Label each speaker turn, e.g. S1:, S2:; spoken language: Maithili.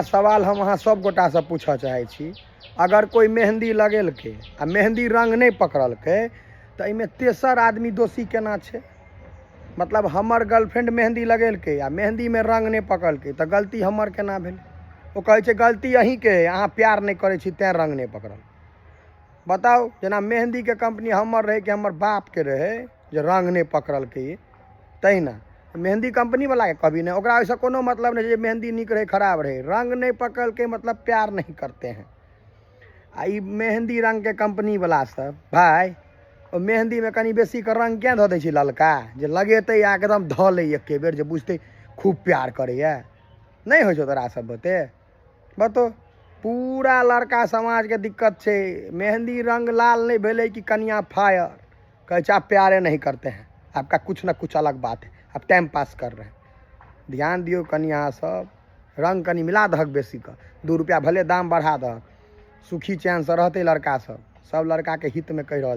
S1: सवाल हम अहाँ सब गोटासँ पूछऽ चाहै छी, अगर कोइ मेहन्दी लगेलकै आ मेहन्दी रङ्ग नहि पकड़लकै तऽ एहिमे तेसर आदमी दोषी केना छै? मतलब हमर गर्लफ्रेंड मेहन्दी लगेलकै आ मेहन्दीमे रङ्ग नहि पकड़लकै तऽ गलती हमर केना भेलै? ओ कहै छै गलती अहीँके अइ, अहाँ प्यार नहि करै छी तेँ रङ्ग नहि पकड़ल। बताउ, जेना मेहन्दीके कम्पनी हमर रहै कि हमर बापके रहै जे रङ्ग नहि पकड़लकै? तहिना मेहन्दी कम्पनीवलाके कहबी नहि, ओकरा ओहिसँ कोनो मतलब नहि छै जे मेहन्दी नीक रहै, खराब रहै। रङ्ग नहि पकड़लकै मतलब प्यार नहीं करते हैं। आ ई मेहन्दी रङ्गके कम्पनीवला सब भाय, ओ मेहन्दीमे कनि बेसीके रङ्ग किया धऽ दै छै ललका, जे लगेतै आ एकदम धऽ लै एके बेर, जे बुझतै खूब प्यार करैए? नहि होइ छौ तोरा सब बुते? बतो, पूरा लड़का समाजके दिक्कत छै। मेहन्दी रङ्ग लाल नहि भेलै कि कनिया फायर, कहै छै आप प्यारे नहीं करते हैं, आपका कुछ न कुछ अलग बात है, आप टाइम पास कर रहे हैं। ध्यान दियौ कनिया सब, रङ्ग कनि मिला दहक बेसीके, 2 रुपैआ भले दाम बढ़ा दहक, सुखी चैनसँ रहतै लड़का सब। सब लड़काके हितमे कहि रहल।